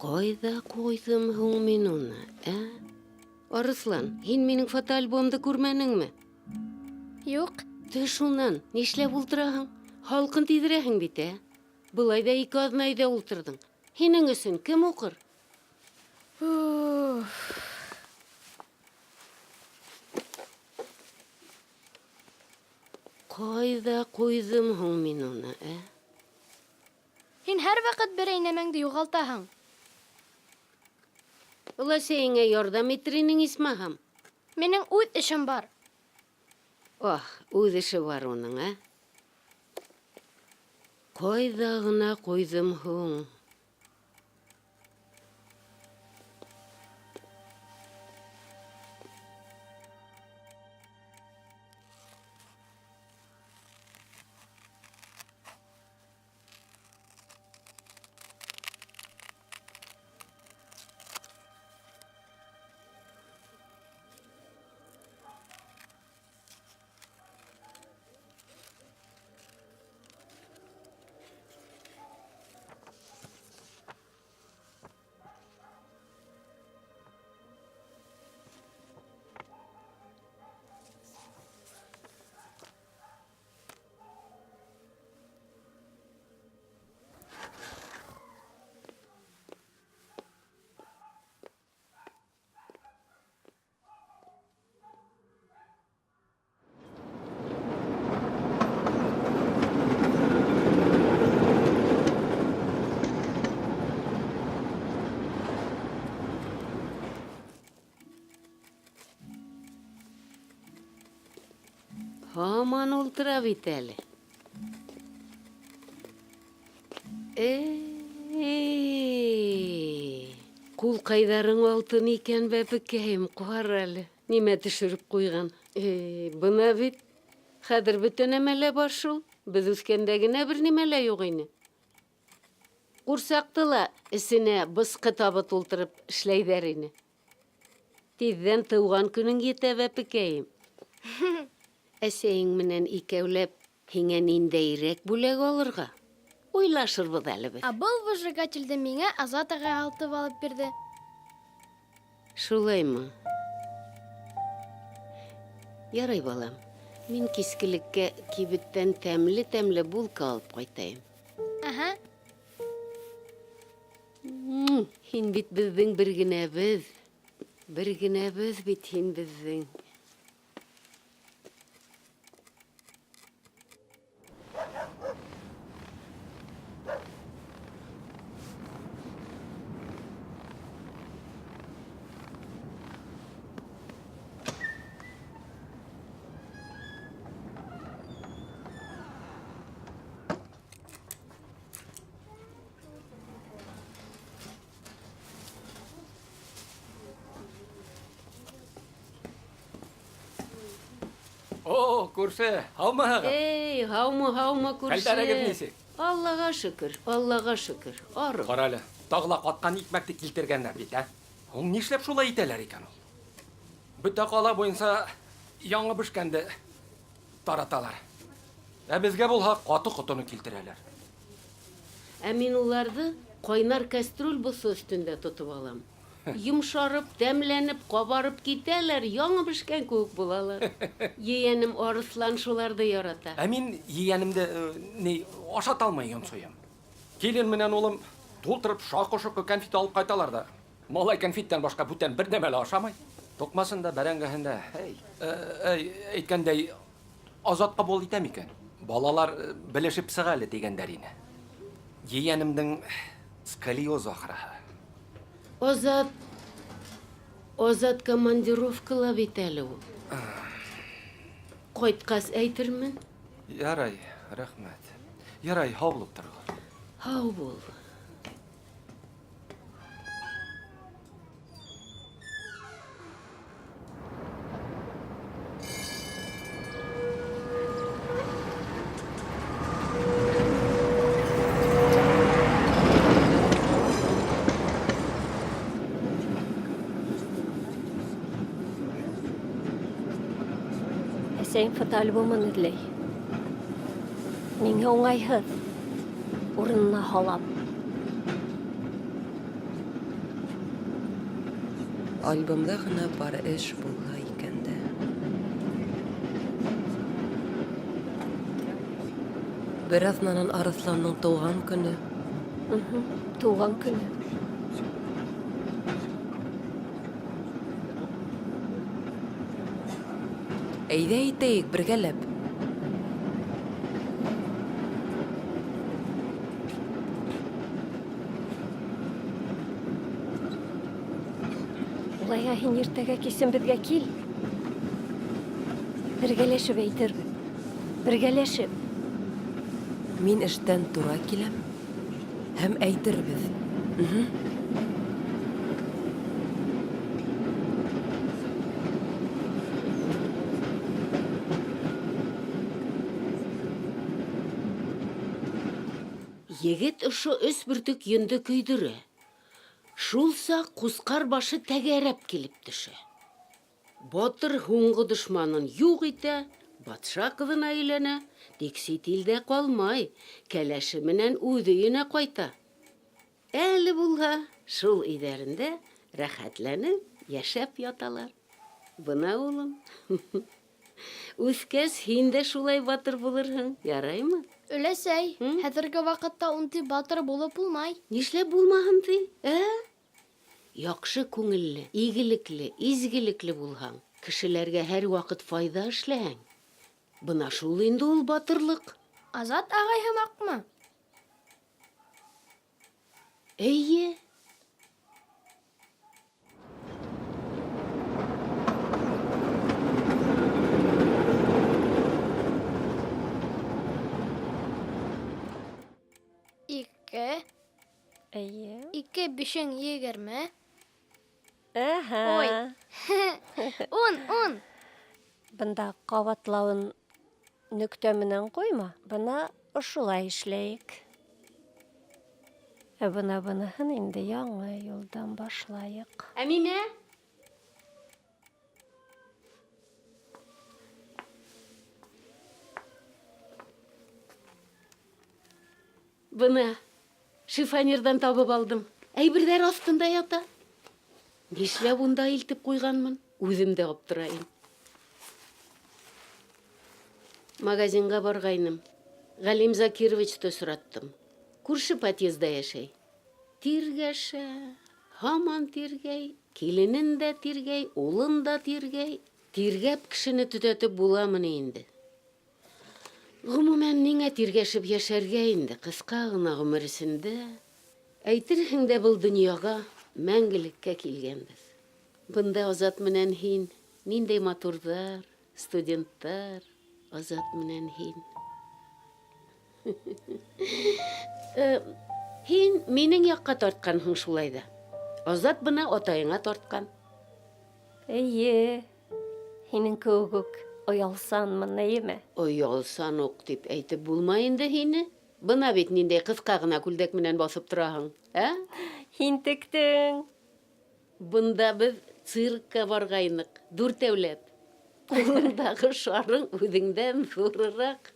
Ҡайҙа ҡуйҙым һуң мин уны, ә? Арыҫлан, һин минең фотоальбомды күрмәнеңме? Юҡ. Төш унан, нишләп ултыраһың? Һалҡын тейҙерәһең бит, ә? Былай ҙа ике аҙна өйҙә ултырҙың. Һинең өсөн кем уҡыр? Ҡайҙа ҡуйҙым һуң мин уны, ә? Һин һәрваҡыт берәй нәмәңде юғалтаһың. Оләсәйеңә ярҙам итер инең, исмаһам. Минең үҙ эшем бар. Аһ, үҙ эше бар уның, ә? Ҡайҙа ғына ҡуйҙым һуң? Һаман ултыра бит әле. Эй, ҡулҡайҙарың алтын икән, бәпекәйем, ҡара әле, нимә төшөрөп ҡуйған. Эй, бына бит, хәҙер бөтә нәмә лә бар шул. Беҙ үҫкәндә генә бер нимә лә юҡ ине. Ҡурсаҡты ла эсенә бысҡы табы тултырып эшләйҙәр ине. Тиҙҙән тыуған көнөң етә, бәпекәйем. Әсәйең менән икәүләп һиңә ниндәйерәк бүләк алырға? Уйлашырбыҙ әле беҙ. Ә был выжигательде миңә Азат ағай һатып алып бирҙе. Шулаймы? Ярай, балам. Мин кискелеккә кибеттән тәмле-тәмле булка алып ҡайтайым. Аһа. Һин бит беҙҙең бер генәбеҙ. Бер генәбеҙ бит һин беҙҙең. О, күрше, һаумыһығыҙ? Эй, һаумы, һаумы, күрше. Хәлдәрегеҙ нисек? Аллаға шөкөр, Аллаға шөкөр. Арыҡ. Ҡара әле, тағы ла ҡатҡан икмәкте килтергәндәр бит, ә? Һуң нишләп шулай итәләр икән ул? Бөтә ҡала буйынса яңы бешкәнде тараталар. Ә беҙгә булһа ҡаты ҡотоно килтерәләр. Ә мин уларҙы ҡайнар кәстрүл боҫо өҫтөндә тотоп алам. Йомшарып, тәмләнеп, ҡабарып китәләр, яңы бешкән кеүек булалар. Ейәнем Арыҫлан шуларҙы ярата. Ә мин ейәнемде ни, ашата алмай йонсойом. Килен менән улым тултырып шаҡы-шоҡо конфет алып ҡайталар ҙа. Малай конфеттән башҡа бүтән бер нәмә лә ашамай. Туҡмасын да, бәрәңгеһен дә. Эй, әйткәндәй, Азат ҡабул итә микән? Балалар белешеп сыға әле тигәндәр ине. Ейәнемдең сколиоз ахырыһы. Азат командировкала бит әле ул. Ҡайтҡас әйтермен. Ярай, рәхмәт. Ярай, һау булып тороғоҙ. Һау бул. Әсәйем фотоальбомын эҙләй. Миңә уңайһыҙ. Урынына һалам. Альбомда ғына бар эш булһа икән дә. Бер аҙнанан Арыҫландың тыуған көнө. Тыуған көнө. Әйҙә әйтәйек бергәләп. Улайһа һин иртәгә кисен беҙгә кил. Бергәләшеп әйтербеҙ. Бергәләшеп. Мин эштән тура киләм һәм әйтербеҙ. Егет ошо 3 бөртөк йөндө көйҙөрә. Шул саҡ ҡусҡар башы тәгәрәп килеп төшә. Батыр һуңғы дошманын юҡ итә, батша ҡыҙына әйләнә, тик сит илдә ҡалмай, кәләше менән үҙ өйөнә ҡайта. Әле булһа, шул өйҙәрендә рәхәтләнеп йәшәп яталар. Бына, улым, үҫкәс һин дә шулай батыр булырһың, яраймы? Өләсәй, хәҙерге ваҡытта ундай батыр булып булмай. Нишләп булмаһын ти, ә? Яҡшы күңелле, игелекле, изгелекле булһаң, кешеләргә һәр ваҡыт файҙа эшләһәң, бына шул инде ул батырлыҡ. Азат ағай һымаҡмы? Эйе. Ике. Эйе. 2 5 20. Әһә. Ой. 10. Бында ҡабатлауын нөктә менән ҡуйма. Бына ошолай эшләйек. Ә бына быныһын инде яңы юлдан башлайыҡ. Әминә? Бына шифонерҙан табып алдым. Әйберҙәр аҫтында ята. Нишләп унда илтеп ҡуйғанмын? Үҙем дә аптырайым. Магазинға барғайным. Ғәлим Закировичты осраттым. Күрше подъезда йәшәй. Тиргәшә, һаман тиргәй, киленен дә тиргәй, улын да тиргәй. Тиргәп кешене төҙәтеп буламы ни инде? Ғөмүмән, ниңә тиргәшеп йәшәргә инде ҡыҫҡа ғына ғүмер эсендә? Әйтерһең дә был донъяға мәңгелеккә килгәнбеҙ. Бында Азат менән һин, ниндәй матурҙар, студенттар, Азат менән һин. Һин минең яҡҡа тартҡанһың шулай ҙа. Азат бына атайыңа тартҡан. Эйе, һинең кеүек үк оялсанмын, эйеме? Оялсан уҡ тип әйтеп булмай инде һине. Бына бит ниндәй ҡыҫҡа ғына күлдәк менән баҫып тораһың, ә? Һин тектең. Бында беҙ циркка барғайныҡ, дүртәүләп. Ҡулыңдағы шарың үҙеңдән ҙурыраҡ.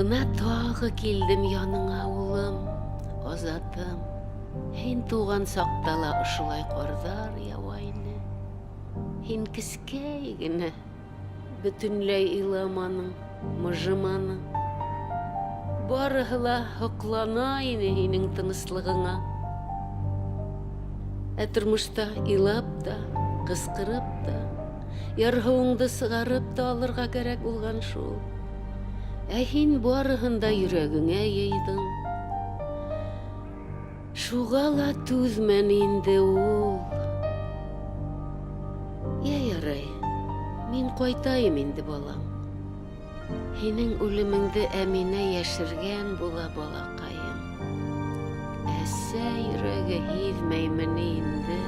Бына тағы килдем яныңа, улым, Азатым. Һин тыуған саҡта ла ошолай ҡарҙар яуа ине. Һин кескәй генә, бөтөнләй иламаның, мыжыманың. Барыһы ла һоҡлана ине һинең тыныслығыңа. Ә тормошта илап та, ҡысҡырып та, ярһыуыңды сығарып та алырға кәрәк булған шул. Ә һин барыһын да йөрәгеңә йыйҙың. Шуға ла түҙмәне инде ул. Йә ярай, мин ҡайтайым инде, балам. Һинең үлемеңде Әминә йәшергән була, балаҡайым. Әсә йөрәге һиҙмәйме ни инде?